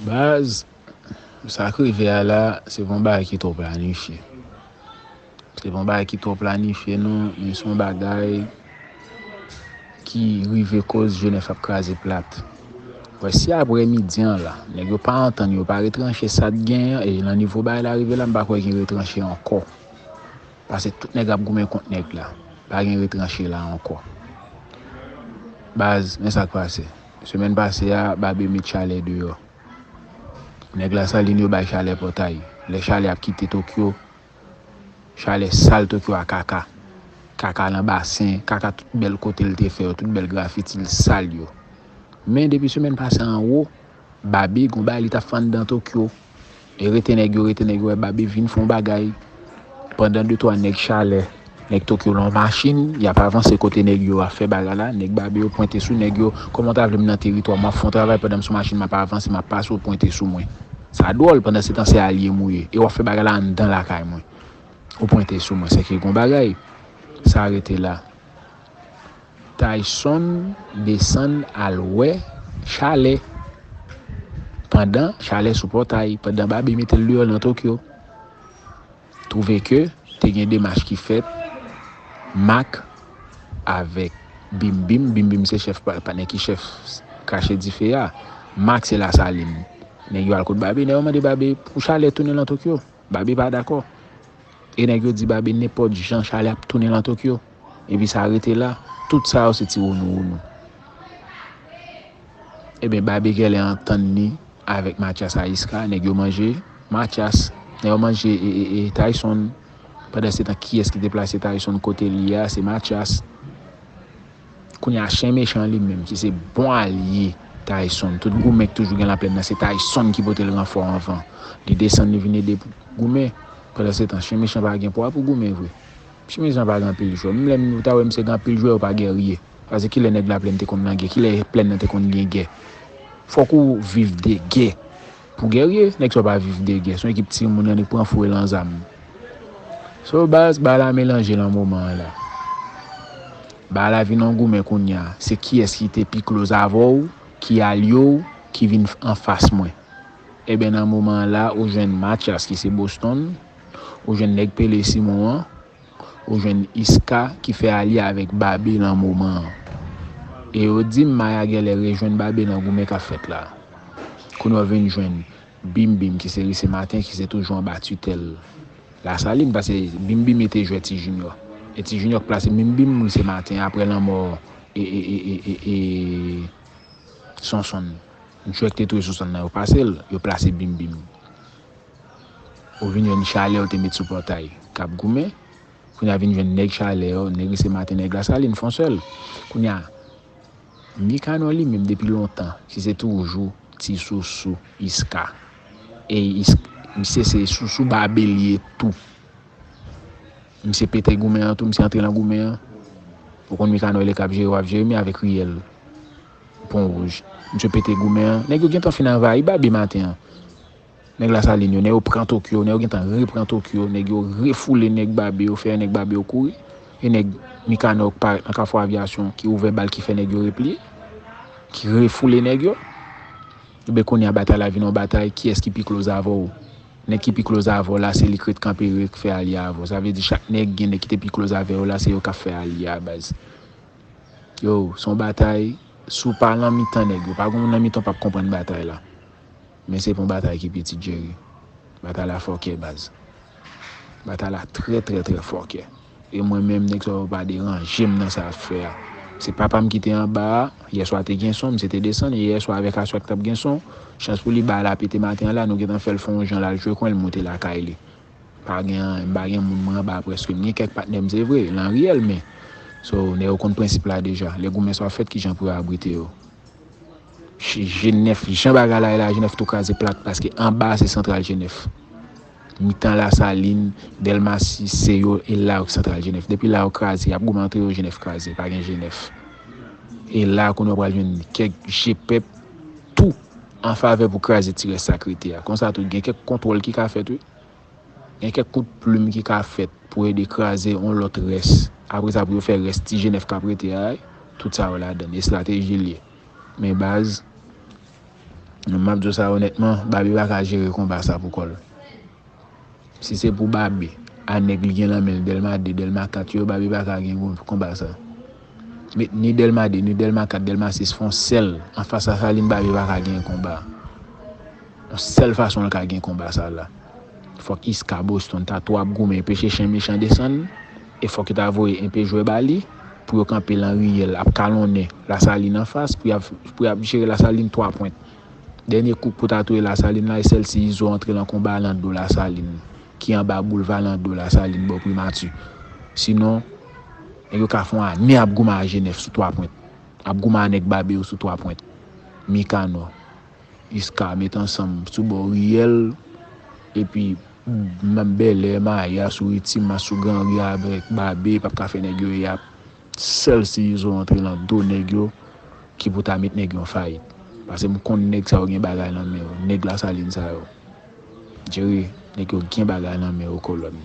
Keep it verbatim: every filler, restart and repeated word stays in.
Baz, sa k rive a la, se pa yon bagay ki twò planifye. Se pa yon bagay ki twò planifye, non, men se yon bagay ki rive koz Jenèf ap kraze plat. Wè, si aprè midi an la, nèg yo pa antann, yo pa retranche sa k genyen, e nan nivo bagay la rive la, m pa kwè gen retranche ankò. Paske tout nèg ap goumen kont nèg la. Pa gen retranche la ankò. Baz, men sa k pase. Semèn pase a, Babe met Chalè deyò. Nèg Lasalin yo bay Chalè pòtay. Lè Chalè ap kite Tokyo, Chalè sal Tokyo a kaka. Kaka nan basen, kaka tout bèl kote l te fè yo, tout bèl grafiti l sal yo. Men depi semèn pase a anwo, Babe gon bagay li t ap fè anndan Tokyo. E rete nèg yo, rete nèg yo, wè Babe vin fè yon bagay. Pandan de twa nèg Chalè, nèg Tokyo lan machin, y ap avanse kote nèg yo ap fè bagay la, nèg Babe yo pwente sou nèg yo. Kòman w ta vle m nan teritwa m, w ap fè yon travay pandan m sou machin, m ap avanse, m ap pase, w pwente sou mwen. Sa dwòl, pandan se tan se alye m ou ye. E w ap fè bagay la anndan lakay mwen. Ou pwente sou mwen, sèke gon bagay. Sa rete la. Tyson desann al wè Chalè. Pandan Chalè sou pòtay, pandan Babe mete l deyò nan Tokyo. Twouve ke te gen demach ki fèt, Mak avèk Bim Bim. Bim Bim se chèf pa-, patnè ki chèf Krache Dife a. Mak se Lasalin. Nèg yo al kot Babe, nèg yo mande Babe pou Chalè tounen lan Tokyo. Babe pa dakò. E nèg yo di Babe nenpòt jan Chalè ap tounen lan Tokyo. Epi sa rete la, tout sa yo se ti wounou wounou. Ebyen, Babe genlè antann li avèk Matyas a Iska, nèg yo manje Matyas, nèg yo manje e, e, e Tyson. Pandan se tan, kiyès ki te plase Tyson kote l ye a? Se Matyas. Kounye a, Chen Mechan li menm, ki se bon alye Tyson. Tout goumen k toujou gen lan plèn nan, se Tyson ki pote l ranfò anvan. Li desann, li vin ede pou goumen. Pandan se tan, Chen Mechan pa gen pwa pou goumen vre. Chen Mechan pa gen anpil jwè. Menm lè m, ou ta wè misye gen anpil jwè, yo pa gèrye. Paske kilè nèg Laplèn te konn nan gè? Kilè plèn nan te konn gen gè? Fòk ou viv de gè pou gèrye. Nèg sa yo pa viv de gè. Se yon ekip timoun, yo annik pran fou e lan zam. So, baz, bagay la melanje lan moman an la. Bagay la vin yon goumen kounye a. Se kiyès ki te pi close avè w, ki alye w, ki vin anfas mwen. Ebyen, nan moman an la, ou jwenn Matyas ki se Boston, ou jwenn nèg Pele Simon an, ou jwenn Iska ki fè alye avèk Babe lan moman an. E yo di m Maya genlè rejwenn Babe nan goumen k ap fèt la. Kounye a w vin jwenn Bim Bim ki se Rise Maten, ki se toujou anba titèl Lasalin, paske Bim Bim te jwè Ti Junior. E Ti Junior k plase Bim Bim, Rise Maten, aprè lanmò e, e, e, e, e, e Sonson. Jwè k te touye Sonson nan, yo pase l, yo plase Bim Bim. Ou vin jwenn Chalè yo te met sou pòtay k ap goumen. Kounye a vin jwenn nèg Chalè yo, nèg Rise Maten, nèg Lasalin, fè yon sèl. Kounye a, Mikanò li menm depi lontan, ki se toujou ti sousou Iska. E Is-, misye se sousou Babe li ye tou. Misye pete goumen an tou, misye antre lan goumen an. Ou konn Mikanò li k ap jere, w ap jere, men avèk Riyèl. Pon Wouj. Misye pete goumen an. Nèg yo gentan fin anvayi Babe maten an. Nèg Lasalin yo, nèg yo pran Tokyo, nèg yo gentan repran Tokyo, nèg yo refoule nèg Babe yo, fè nèg Babe yo kouri. E nèg Mikanò k parèt nan Kafou Avyasyon, ki ouvè bal, ki fè nèg yo repliye, ki refoule nèg yo. Ebyen, kounye a, batay la vin yon batay, kiyès ki pi close avè w? Nèg ki pi close avè w la, se li k ret kanpe, ret fè alye avè w. Sa vle di, chak nèg gen nèg ki te pi close avè yo la, se yo k ap fè alye a, baz. Yo, se yon batay, si w pa nan mitan nèg yo, pa gen moun nan mitan w p ap konprann batay la. Men se pa yon batay ki piti, Jerry. Batay la fòkè, baz. Batay la trè, trè, trè fòkè. E mwen menm, nèg sa yo pa deranje m nan sa y ap fè a. Se papa m ki te anba a, yèswa te gen son, misye te desann, e yèswa avèk aswè k t ap gen son. Chans pou li, bagay la pete maten an la, nou gentan fè l fè yon jan, l al jwe kwen, l moute lakay li. Pa gen anyen, m pa gen moun, mwen anba prèske. M gen kèk patnè m, se vre, lan riyèl, men. So, nèg yo konn prensip la deja. Lè goumen sa fèt, kijan pou yo abrite yo? Ch-, Jenèf, jan bagay la ye la, Jenèf tou kraze plat, paske anba a se Santral Jenèf. Mitan Lasalin, Dèlma sis, se yo, e la yo k Santral Jenèf. Depi la yo kraze, y ap goumen antre yo, Jenèf kraze, pa gen Jenèf. E la kounye a w pral jwenn kèk je pèp tou an favè pou kraze ti rès sa k rete a. Konsa tou, gen kèk kontwòl ki ka fèt, wi. Gen kèk kout plim ki ka fèt pou ede kraze yon lòt rès. Apre sa, pou yo fè rès ti Jenèf k ap rete a, tout sa yo ladann. Estrateji l ye. Men baz, M ap di w sa onètman, Babe pa ka jere konba sa pou kò l. Si se pou Babe, a nèg li gen nan men l, Dèlma de, Dèlma kat yo, Babe pa ka gen konba sa. Met ni Dèlma de, ni Dèlma kat, Dèlma sis fè yon sèl anfas Lasalin, Babe pa ka gen konba. Yon sèl fason l ka gen konba sa la. Fòk Iska Boston ta tou ap goumen, enpe chen mechan desann, e fòk yo ta voye enpe jwè ba li, pou yo kanpe lan riyèl, ap kalonnen Lasalin anfas, pou y ap, pou y ap jere Lasalin twa pwent. Dènye kou pou ta touye Lasalin la, e sèl si Izo antre lan konba lan do Lasalin, ki anba boulva lan do Lasalin bò Primati. Sinon, nèg yo ka fè yon ane ap goumen a Jenèf sou twa pwent. Ap goumen a nèg Babe yo sou twa pwent. Mikanò, Iska met ansanm sou bò riyèl, epi menm Bèlè, Maya, sou Ritima, sou Granri avèk Babe, p ap ka fè nèg yo yap. Sèl si Izo antre lan do nèg yo, ki pou ta met nèg yo an fayit. Paske m konn nèg sa yo gen bagay nan men yo. Nèg Lasalin sa yo. Jerry, nèg yo gen bagay nan men yo, kolòn.